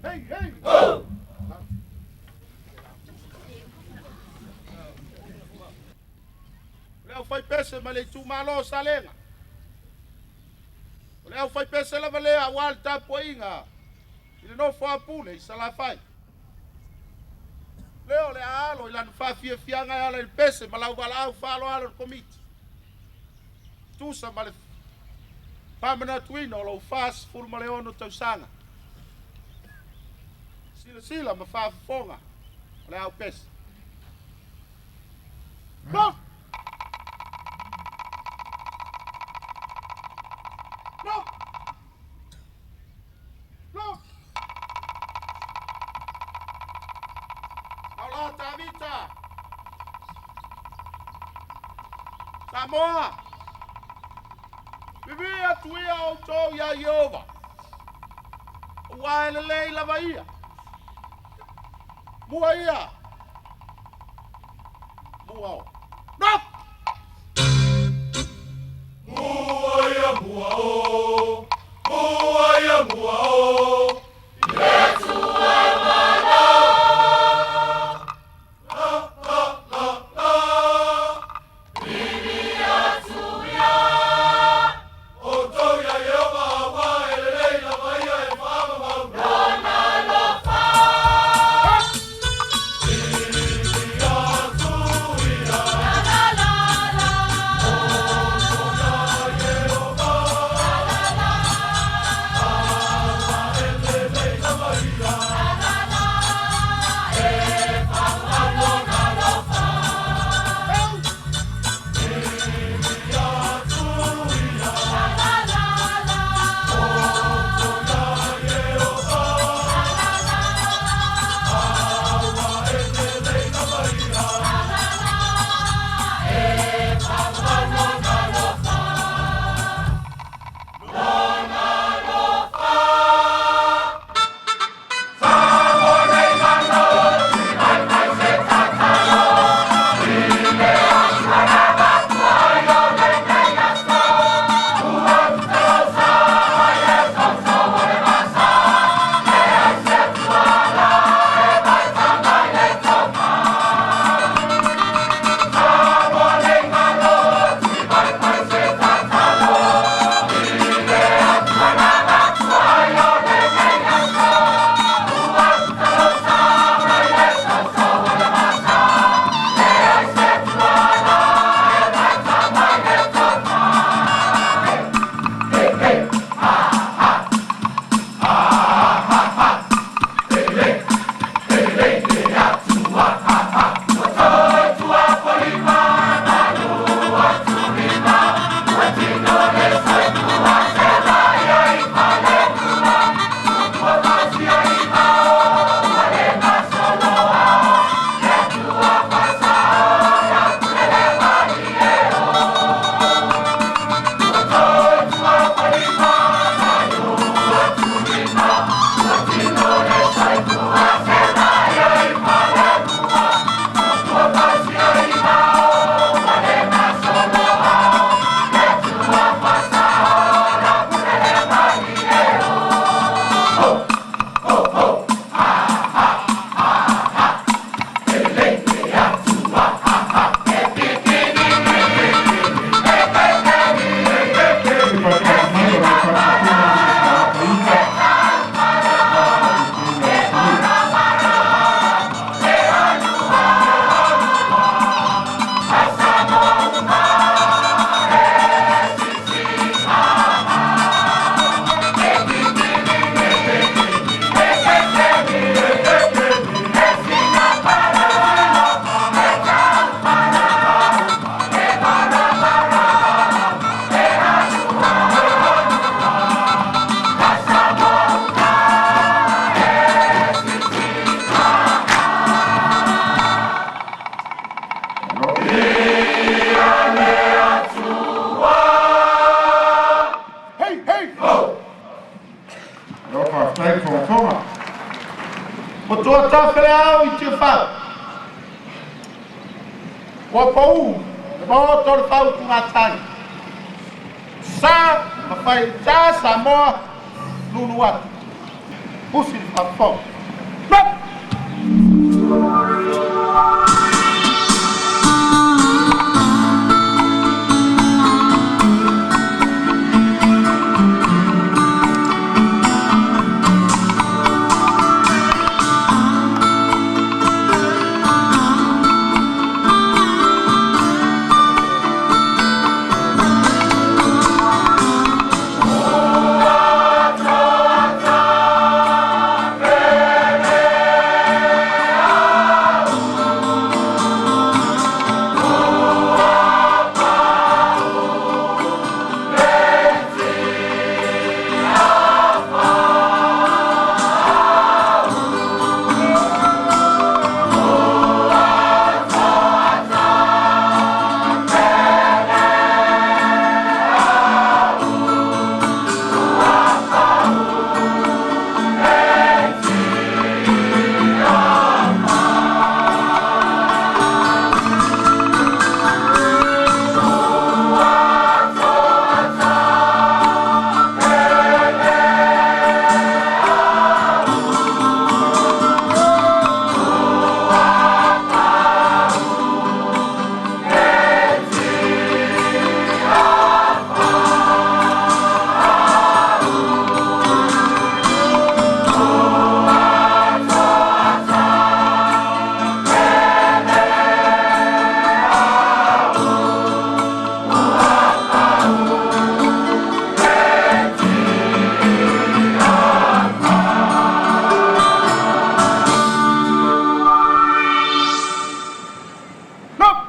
Hey, hey! Oh! O le aufaipese mai le itumalo o Salega. O le aufaipese lava lea aua le tapuaiga i le nofo a Pule i Salafai. Lea o le a alo i lana faafiafiaga e ala i le pese ma lau valaau faaaloalo i le Komiti. Tusa ma le faamanatuina o lou 46 tausaga. Silasila ma faafofoga o le ao pese. No! No! No! Aula Tavita! Samoa! Vivii atu ia outou iā Ieova, aua e lelei lava ia. Mua ia! Mua o. No! Mua ia mua o, mua ia mua o, le Atua mana. La la la la. Vivii atu ia outou iā Ieova aua e lelei lava ia e faamamau lona alofa. Vivii atu ia la la la la outou iā Ieova la la la aua e lelei lava ia la la la e faamamau lona alofa. Vivii atu ia la la la la outou iā Ieova la la la aua e lelei lava ia la la la e faamamau lona alofa. Lona alofa. Samoa nei mana o mai mai se tatalo i le Atua na matua ai o lenei aso ua talosa mai le soso o le vasa leai se Atua la e mai mai le tofa Samoa nei malo mai mai se tatalo i le Atua na matua ai o lenei aso ua talosa mai le soso o le vasa leai se Atua la e mai mai le tofa. Hey, hey, ha, ha. Ha, ha, ha. Hey, hey, hey, hey, le Atua, ha, ha. Ua toitua polima, malu atu lima, ua tino le soifua, se laia i falelua, ua fausia i mao, ua le gasoloa, le Atua faasao, la pule le malie o. Ua toitua polima, malu atu lima, ua tino le soifua, se laia i falelua, ua fausia i mao, ua le gasoloa, le Atua faasao, la pule le malie o. Ho, ho, ho, ha, ha, ha, ha. Lelei le Atua, ha, ha. E pikini, e pikini, e kekeni, e kekeni, Se e faitala mai o sina lau pala, faafofoga i le e tapuaiga taupala, a outou e le atunuu. maramara, e alua, a Samoa uma, e sisingama. E kikini, e kekeni, e kekeni, e kekeni, e sina pala, e taupala, e maramara, e alua, a Samoa uma, e sisingama. Ia le Atua. Hey, hey! Malo faafetai le fogafoga. Ua toa tafe le ao i Tiafau. Ua paū le maota o le faautugatagi. Sa ma faigata Samoa lulu atu. Usi le faafofoga. Lopu! Lopu!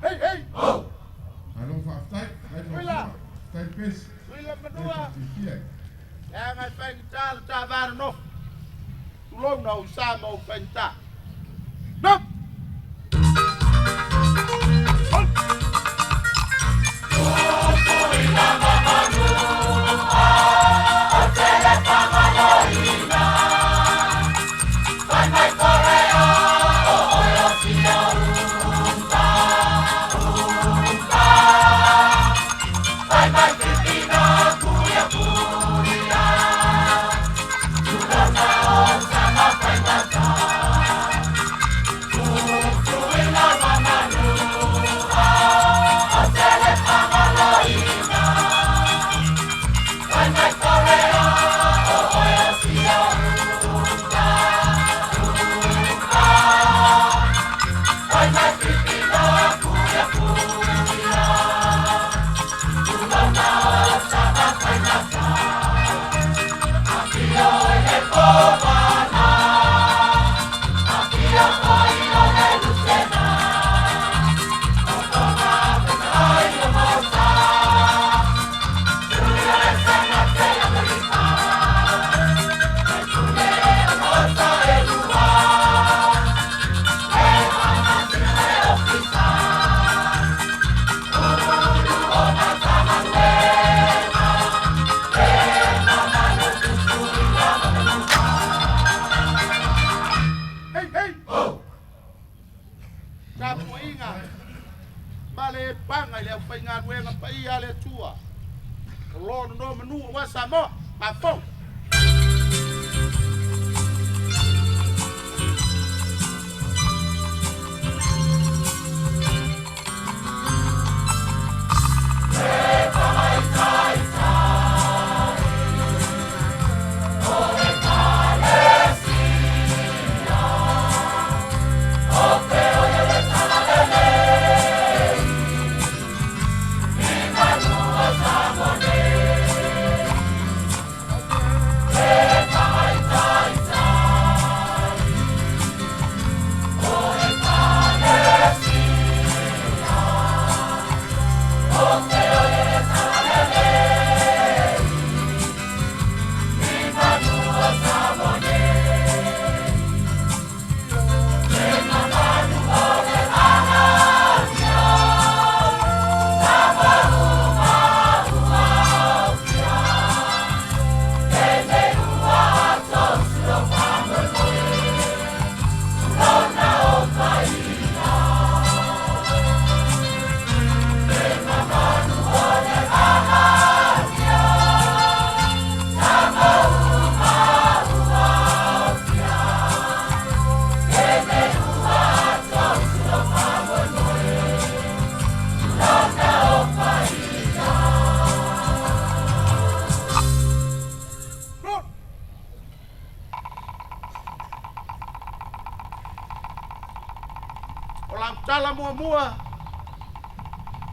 Hey, hey! Malo faafetai, faafetai Tuila! fofoga, faafetai le pese, Tuila faafetai manua! faafiafia ai. Leaga e faigata le ta va nonofo. Tulou na ou sa ma ou faigata. Lopu! Tele lo o nonomanu aua Samoa. Mafou. O lau tala muamua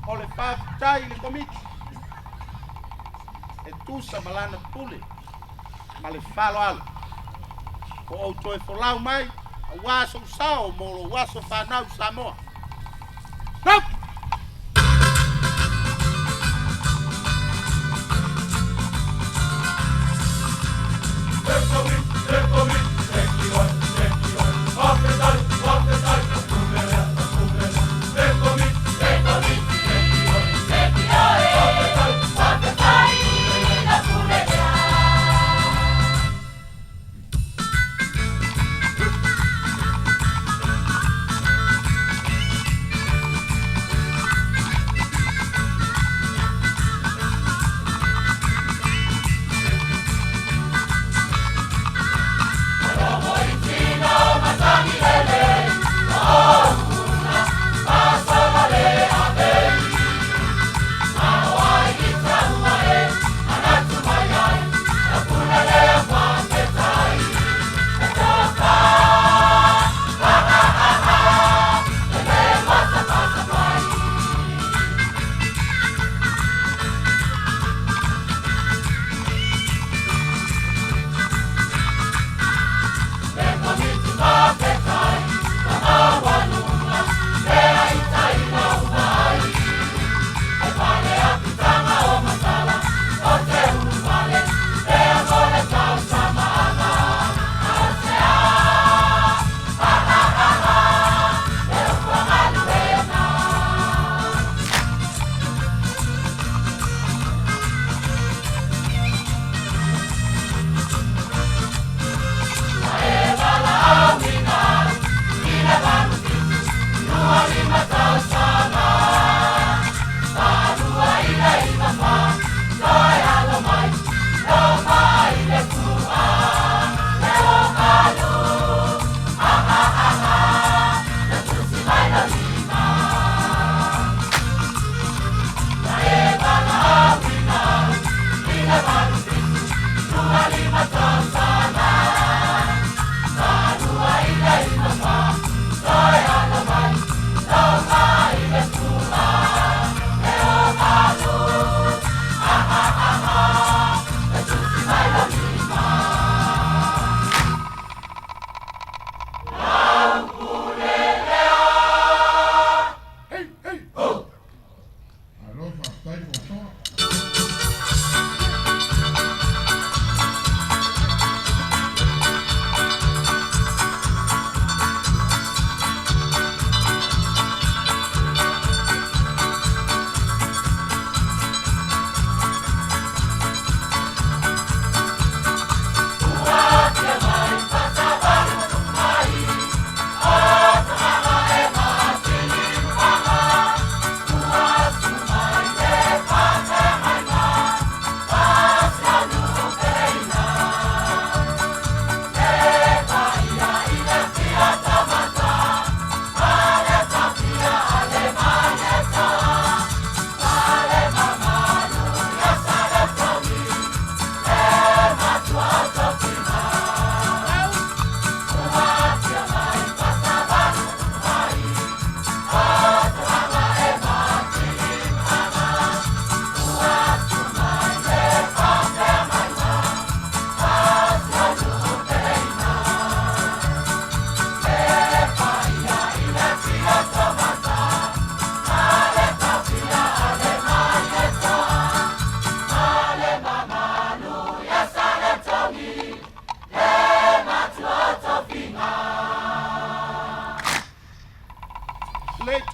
o le faafetai i le Komiti e tusa ma lana pule ma le faaaloalo ua ou toe folau mai aua sou sao mo lou aso fanau Samoa. Go!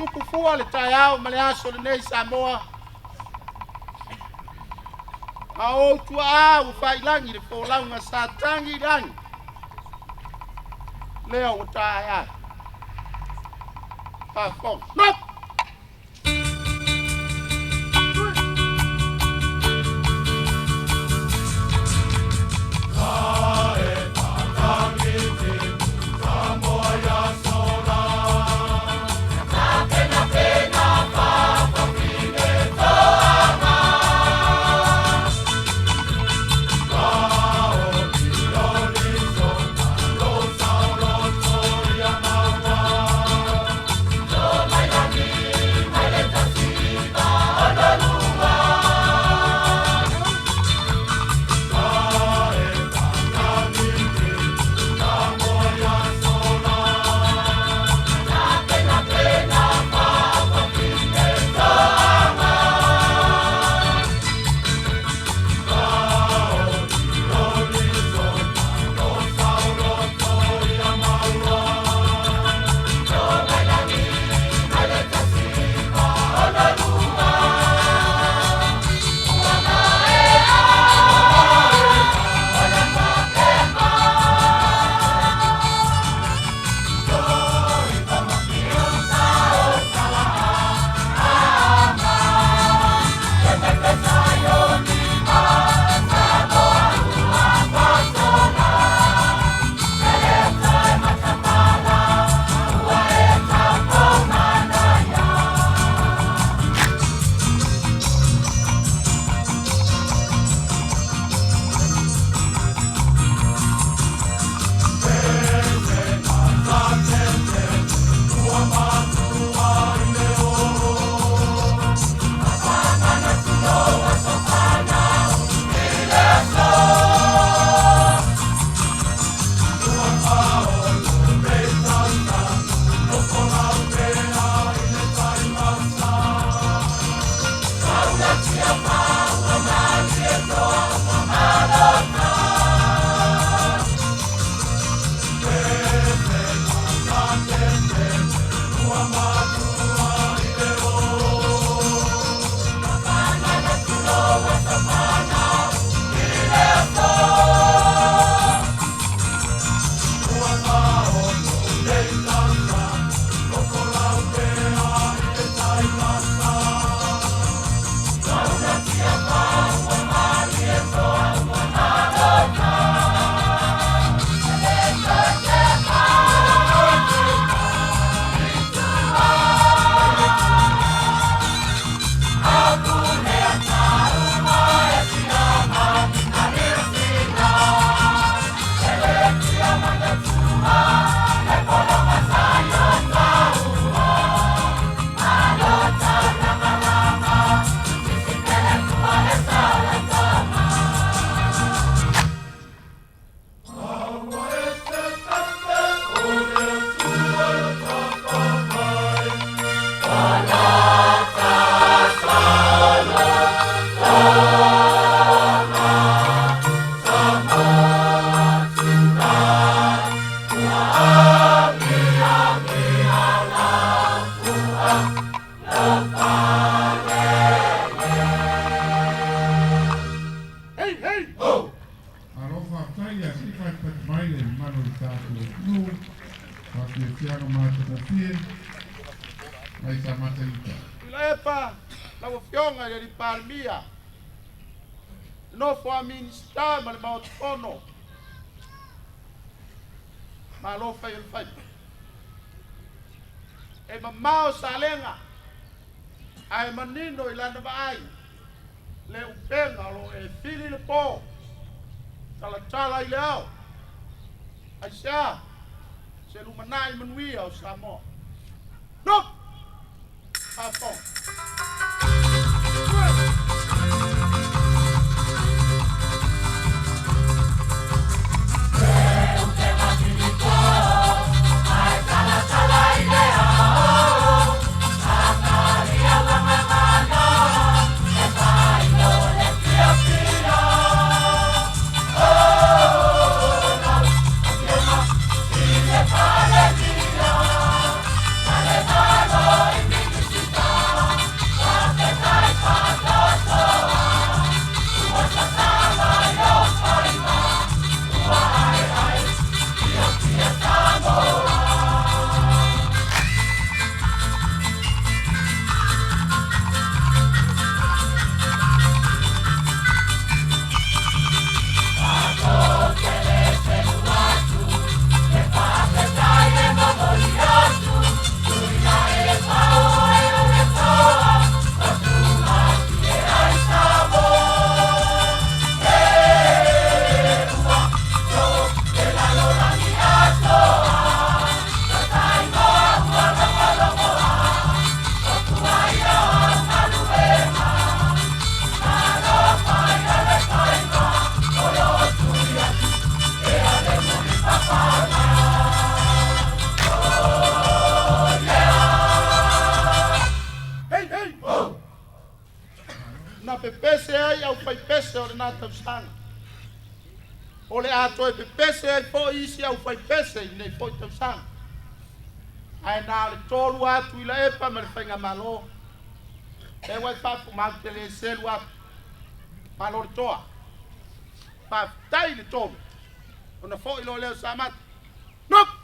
tupu fua le taeao ma le aso lenei Samoa. A ou tuaa ua faailagi le folauga sa tagi i lagi. Lea ua taea. Faafofoga. No! Hey, hey! Malo faafetai ia se i faatupatu mai le mamalu o le tatou atunuu faafiafiaga matagofie mai Samata i Uta. Tuilaepa, lau Afioga i le Palemia, le nofo a Minisita ma le Maota Fono, malo fai o le faiva. E mamao salega, ae manino i lana vaai le upega o lo o e fili i le po, talatala i le ao. Aisea? Se lumanai manuia o Samoa. No! Faafofoga. lena tausaga. O le a toe pepese ai foi isi aufaipese i lenei foi tausaga. Ae na o le 3 atu i Tuilaepa ma le Faigamalo. E ua faafu matou te le selu atu. Malo le toa. Faafetai le tolu. Ona foi loa lea o Samata. Nope!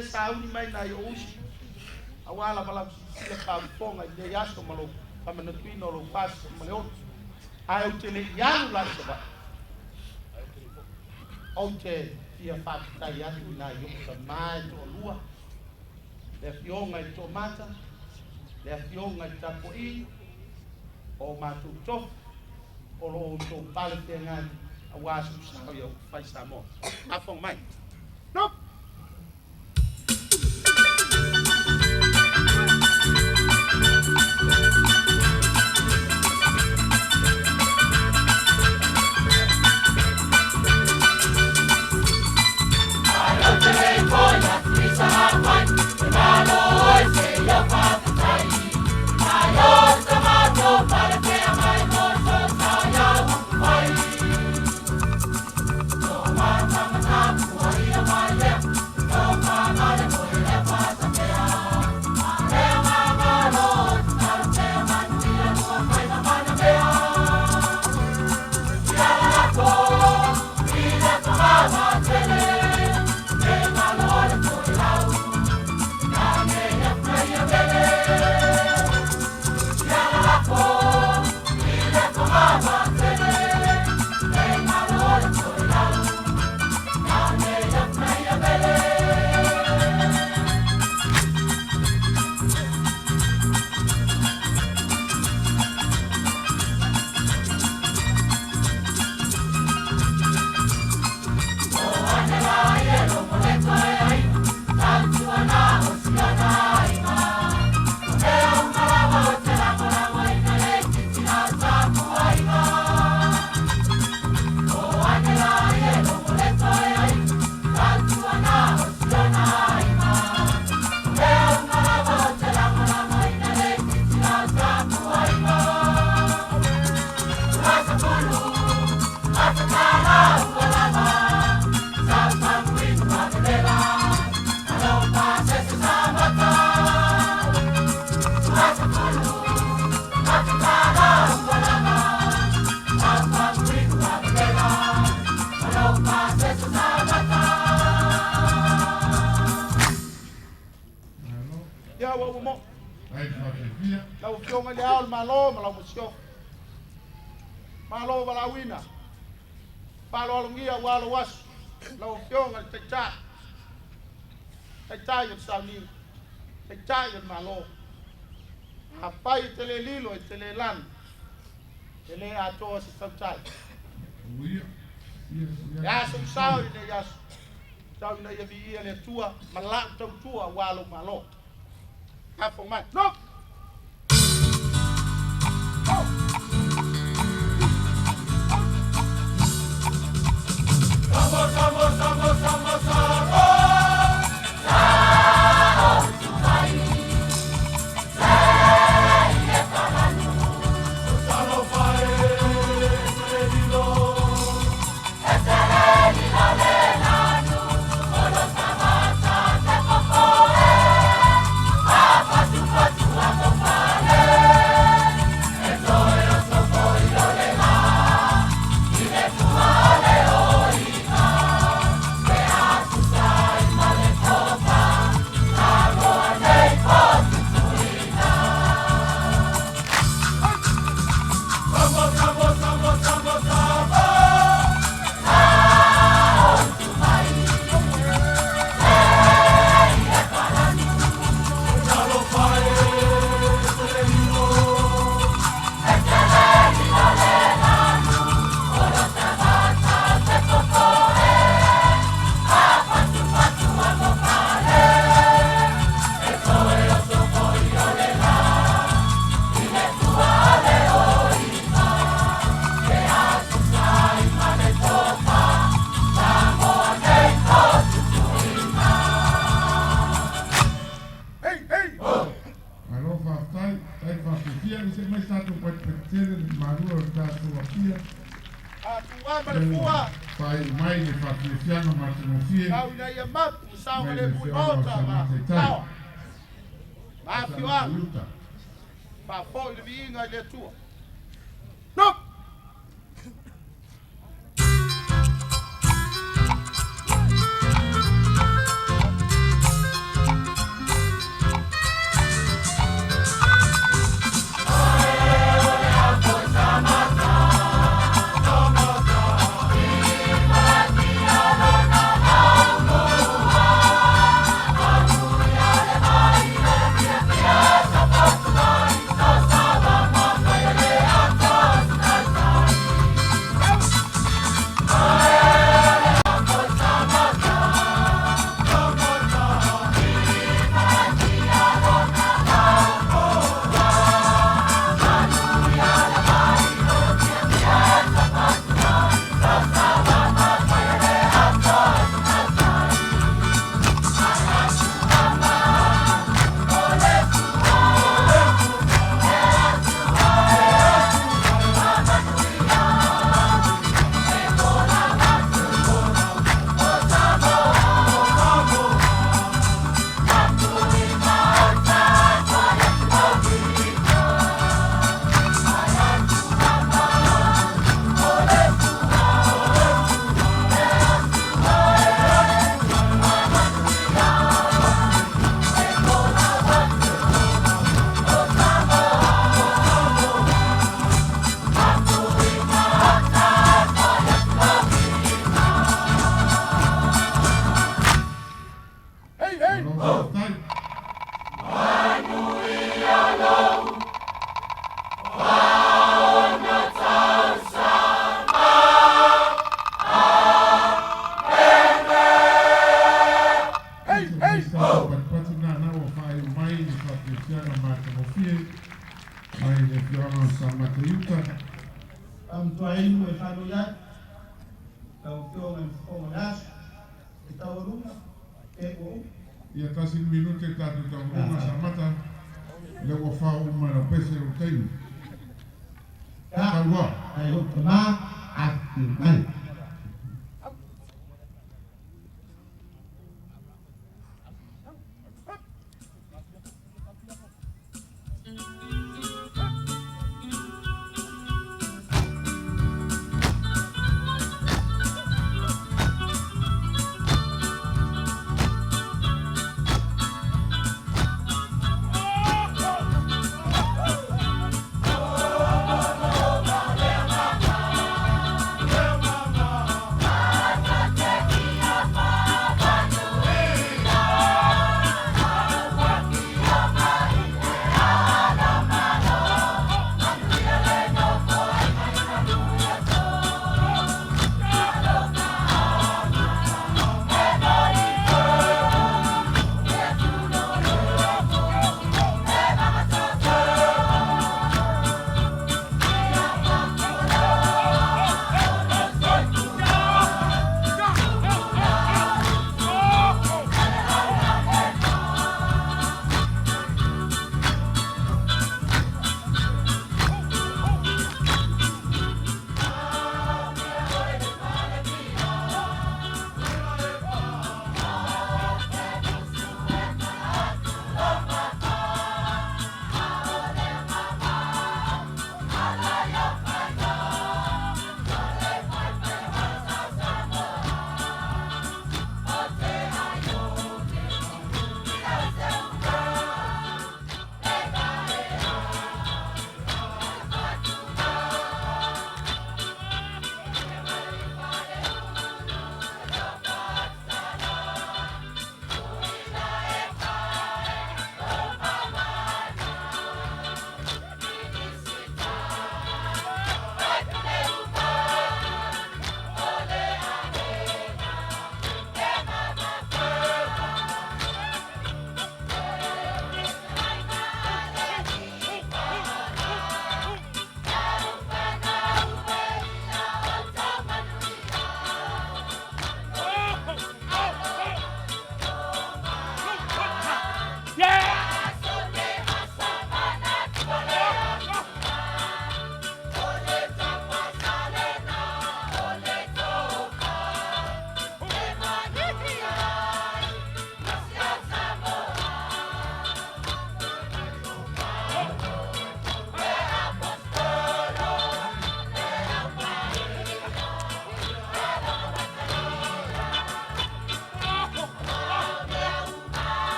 lea e sauni mai nai ou uso aua lava lau silasila faafofoga i lenei aso ma lou faamanatuina o lou 46. Ae ou te le i alu la i Savaii, ou te fia faafetai atu i nai ou tama e toalua, le Afioga i le Toomata, le Afioga i le Tapuai, o matou tofi o lo outou pale feagai aua sou sao i upufai Samoa. Faafofoga mai. No! Malo. Ia ua ua mo. Ai faafefia. Lau Afioga i le Ao o le Malo ma lau Masiofo. Malo valaauina, faaaloalogia aua lou aso, lau Afioga i le Taitai, Taitai o le sauniga, Taitai o le Malo. Afai e te le lilo, e te le lanu, e le atoa se tautai. Uia. Ia Le ia. a sou sao i lenei aso, tau ina ia viia le Atua ma lau tautua aua lou Malo. Afoga mai. No! Hey, hey! Malo faafetai. Ai faafefia. I se mai tatou patipati tele le malu o le tatou Apia. A tuua ma le fua, Faaiu mai le faafiafiaga matagofie tau ina ia mapu ma sao ma mai le le mui afioaga o maota ma Samataitai. lao. Ma afioaga, Uta. faafoi le viiga i le Atua. No! Faafetai. Hey, hey, Patipati nā ua faaiu mai le faafiafiaga matagofie mai le afioaga o Samata i Uta. Faamanatuaina e faanoi ai lau Afioga i le Fofoga o le aso e taualuga pe ua uma. Ia tasi le minute tatou taualuga Samata, lea ua fao uma e lau pese lou taimi. Ia, Taua. nai lou tama afifio mai.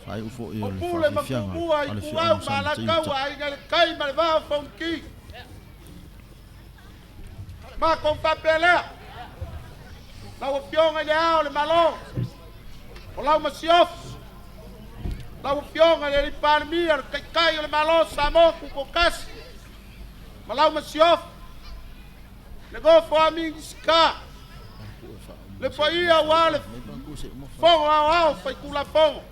Faaiu foi O o le pule ma faafiafiaga tumua a i le ituau afioaga o ma Samata i Uta. Alataua, Aiga i le Tai ma le Vaa o Fonoti. Matou faapea lea, lau Afioga i le Ao o le Malo, o lau Masiofo, lau Afioga i le Alii Palemia, le Taitai o le Malo o Samoa Tutoatasi, ma lau Masiofo, le nofo a Minisita, le paia aua le Fono Aoao Faitulafono.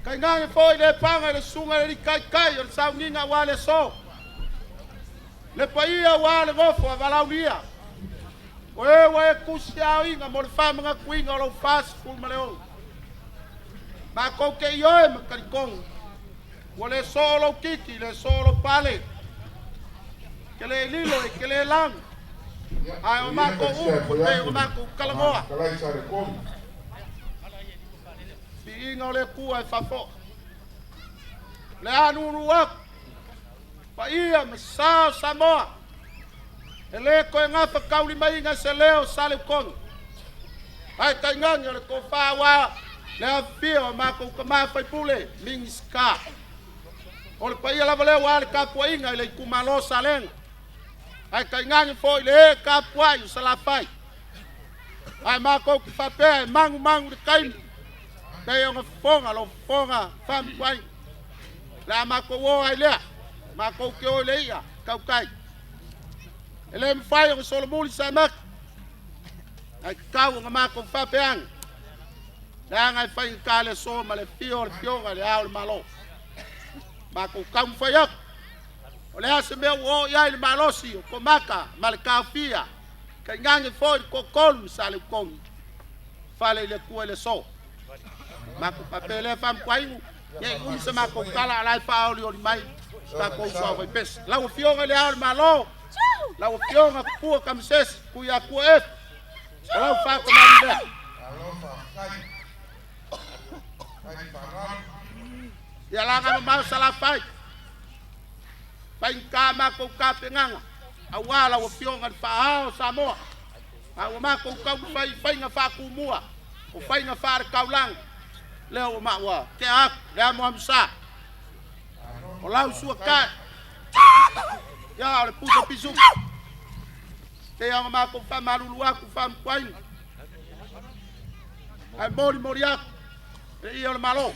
Tainane foi le paga i le susuga i le Alii Taitai o le sauniga aua le aso. Le paia aua le nofo a Valaulea. O e ua e tusi aoina mo le faamanatuina o lou 46. Matou te ioe ma talitonu. Ua le soo lou titi, le soo lou pale. Ke le lilo e ke le lagu. Ae o makou upu e pei o makou talanoa. Viiga o le Atua e faafo'i. O le a nunu atu, paia ma sa o Samoa, e le toe gafataulimaina e se leo o Saleutonu, ae tainane o le tofa aua le afifio o matou tama faipule, Minisita. O le paia lava lea aua le tapuaiga i le itumalo o Salega, ae tainane foi le ee tapuai o Salafai. Ae matou te faapea e magumagu le taimi, pei ona fofoga lou fofoga faamutuai. O le a matou o ai lea, matou te o i le i'a tautai. E le mafai ona solomuli sa mata, ae tatau ona matou faapea ane, leaga e faigata le aso ma le afio o le Afioga i le Ao o le Malo. Matou taumafai atu, o le a se mea ua oo i ai le malosi o Komata ma le taofia, tainane foi le toatolu ma Saleutonu, fale i le Atua i le aso. Matou faapea lea faamutuainu, ne i umi se matou tala, a o la e faaolioli mai tatou uso a Vaipese. Lau Afioga i le Ao o le Malo, lau Afioga Tupua Tamasese, Tuiatua Efi, o lau faatamali lea. Ia laga mamao Salafai, faigata matou tapenaga, aua lau Afioga i le Faa-ao o Samoa. A ua matou taumafai i faiga faatumua, o faiga faale-taulaga, lea ua maua tea atu le amoamosa o lau suatai, ia o le pusa pisuga. Pei ona matou faamalulu atu faamutuaina, ae molimoli atu le ia o le Malo.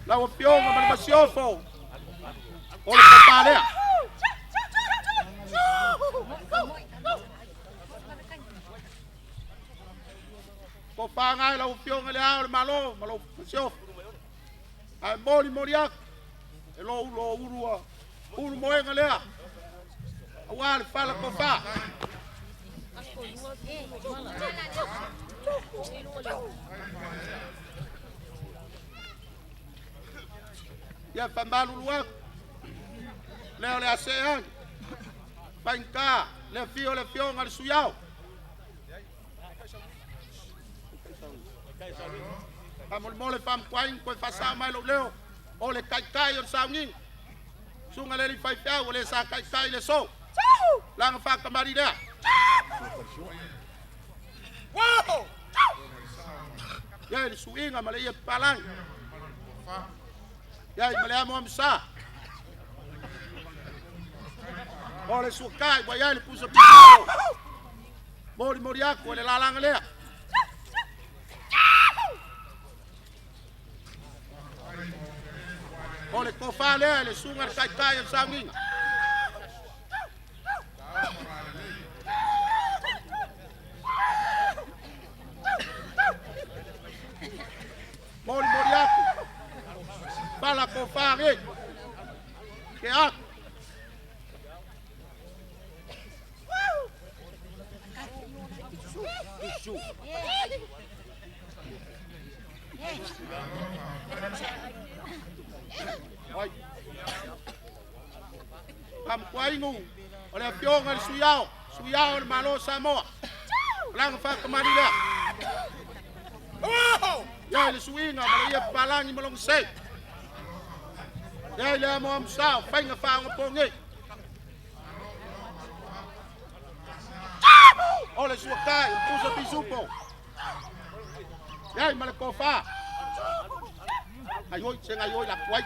Lau Afioga ma le Masiofo, o le tofa lea. Tofa gai lau Afioga i le Ao o le Malo ma lou Masiofo. Ae molimoli atu e lou lo ulua ulu moega lea aua le fala tofa. Ia faamalulu atu lea o le a see ane faigata le afio o le afioga i le Sui Ao. Faamolemole faamutuaina toe faasao mai lou leo o le taitai o le sauniga. Susuga le alii faifeau o le sa taitai i le aso. Laga faakamali lea. Ia i le suiga ma le ia papalagi. Ia i ma le amoamosa. O le suakai ua i ai le pusa pisolo. Molimoli atu e le lalaga lea. O le tofa lea i le susuga i le taitai o le sauniga. Molimoli atu. Pala tofa nei. Ke atu. Ai. Faamutuainu o le Afioga i le Sui Ao, Sui Ao o le Malo o Samoa. O lana faakamali lea. Ia i le suiga ma le ia papalagi ma lona sei. Ia i le amoamosa o faiga faaogapogei. O le suatai, o le pusa pisupo. Ia i ma le tofa. Ai hoi, se ngai hoi la kuai.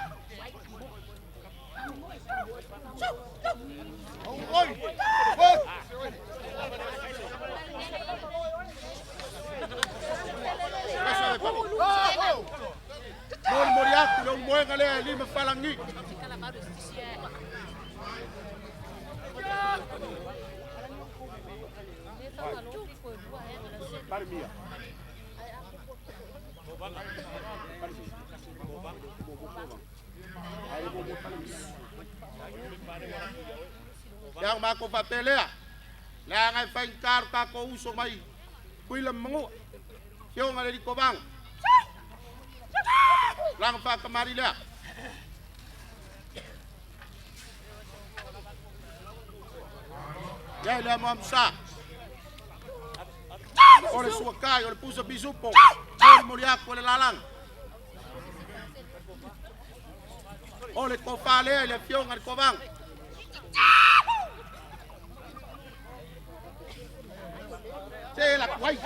Molimoli atu le ulumoega lea e lima falagi. Palemia. Ia matou faapea lea, leaga e faigata lo tatou uso mai Tutuila ma Manua, Afioga i le Alii Kovana. Laga faakamali lea. Ia i le amoamusa. O le suakai, o le pusa pisupo. Moli moli aku o le lalaga. O le tofa lea i le afioga i le Kovaga. Se la kuai.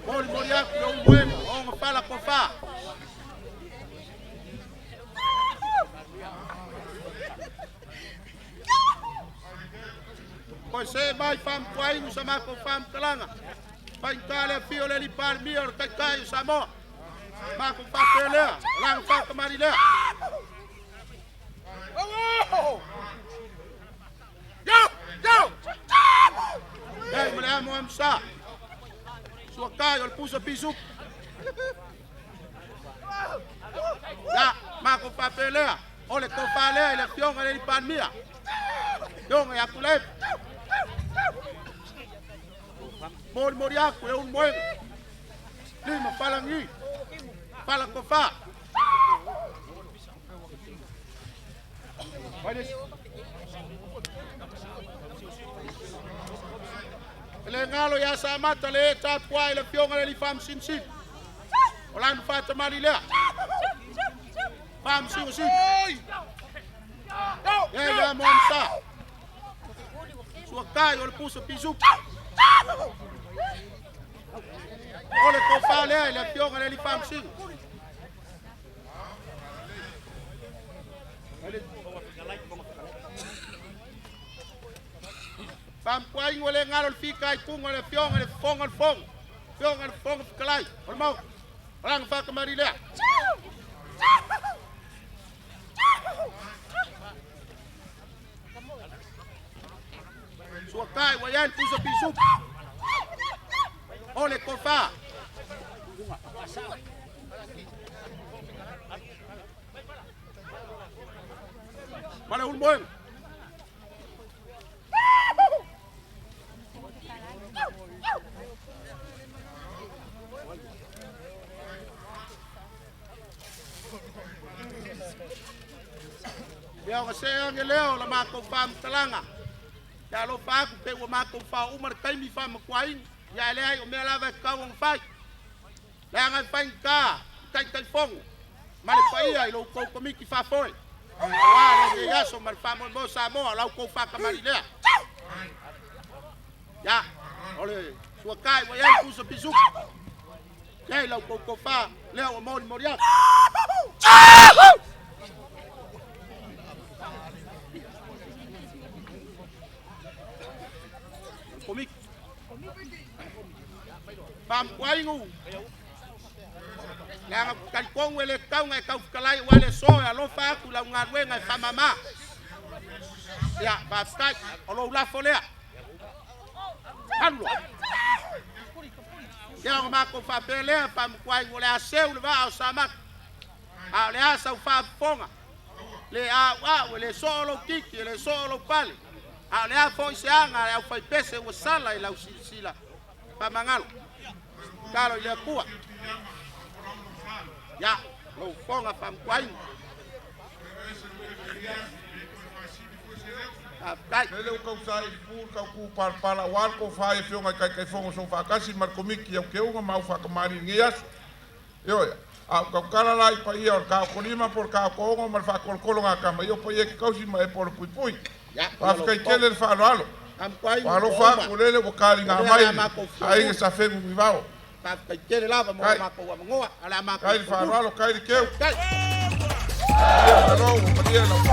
Moli moli aku le umuega, o nga fala kofa. Koe se mai fam kuai sa mako fam kalanga. Faigata le afio o le alii Palemia o le Taitai o Samoa. Mako faapea lea, o lana faakamani lea. Ei ma le amo amusa. Suakai o le pusa pisupu. Ia, mako faapea lea, o le tofa lea i le afioga i le alii Palemia. Afioga ia Tuilaepa. Molimoli aku le ulumoega. Lima falagi. Fala tofa. E le galo ia Samata le e tapuai i le afioga i le alii Faamasino Sili. O lana faatamali lea. Faamasino Sili. Ia i le amo amsa. Suakai o le pusa pisupu. O le tofa lea i le afioga i le alii Faamasino. Faamatuaiga le galo le fika i kuga le afioga i le Fofoga o le Fono. Afioga i le Fofoga Fetalai o le Maota. O lana faakamali lea. Suakai ua i ai le pusa pisupu. O le tofa. Ma le ulumoega. Ia o se age lea o la matou faamatalaga. Ia alofa atu pe ua matou faauma le taimi faamatuaina. Ia e leai o mea lava e tatau ona fai. Leaga e faigata i Taitaifono ma le paia i lo outou komiti faafoe. Aua lenei aso ma le faamoemoe o Samoa o la outou faakamali lea. Ia, o le suakai ua i ai le pusa pisuku. Ia i la outou tofa lea ua molimoli atu. Komiti. Faamatuaigu. Leaga talitonu e le tatau ona e taufetalai aua le aso e alofa atu i lau galuega e faamama. Ia, faafetai, o lou lafo lea. Alu loa. Ia ona matou faapea lea, faamatuaigu o le a seu le vaa o Samata. A o le a sau faafofoga. Le auau, e le soo lou titi, e le soo lou pale. A o le a foi se aga a le aufaipese ua sala i lau silasila. Faamagalo. Talo i le Atua. Ia, lou fofoga faamatuaiga. Faafetai. Lele ua tausa i le pu le tautu palapala aua le tofa i Afioga i Taitaifono Soofaatasi ma le Komiti i Auteuga ma Aufaakamali i lenei aso. Ioe, a ou tautala la i paia o le taotolima po o le taotoogo ma le faatolotolo a tama, ia o paia e te tausi ma e polo puipui. Ia, Faafetai tele le faaaloalo. Faamatuaiga. Ua alofa atu lele ua kaliga mai aiga sa fegu i vao. Faafetai tele lava mo Kai. matou avanoa. O le a matou Kai le faaaloalo, kai le keu. Kai. Ia malo, ua malie lau